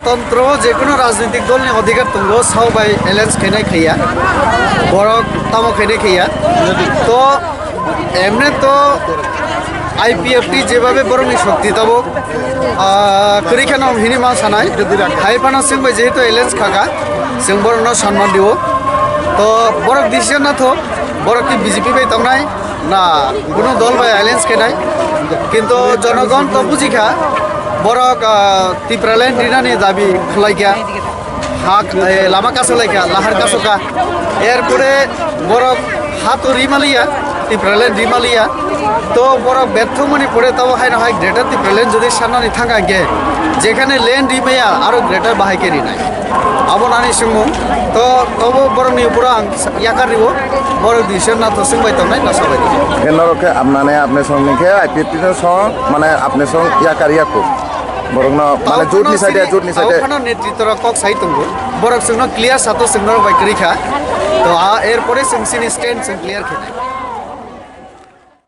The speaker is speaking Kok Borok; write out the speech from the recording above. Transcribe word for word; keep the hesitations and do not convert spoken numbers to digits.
Tontro je kono rajnitik dol ni odhikar tongo, sao bai alliance khainai khaiya, borok tamo khainai khaiya. To emne to I P F T jebabe borok ni shokti tabo, ah, kwrwi kheno hini ma sanai. Hai phano chwng bai jehetu alliance khaka, chwng borok no sanman diwo. To borok decision na tho, borok ki B J P bai tongnai, na kuno dol bai alliance khainai. Kintu jonogon to bujikha, borok, ah, Tipraland rinani dabi khwlaikha, ha, eh, lama kasolaikha, lahar kasoka. Erpore borok ha to rimaliya, Tipraland rimaliya. To borok bertho mani pore tabo haino hai Greater Tipraland jodi sanani thangkha hwnkhe, jekhane land rimaya aro Greater bahai khe rinai. Abo nani swngmung. To tobo borokni uporo ang yakar riwo, borok decision na to swngbai tongnai, na sabai tongnai. Khe norok khe apnane apne song ni khe I P F T no song, mane apne song yakar yakku. Borokno mane jut ni side, jut ni side. Tao phano netritwrok kok sai tongo. Borok chwngno clear sato chwng norok bai kwrwi kha. To a erpore chwng chini stand chwng clear khe nai.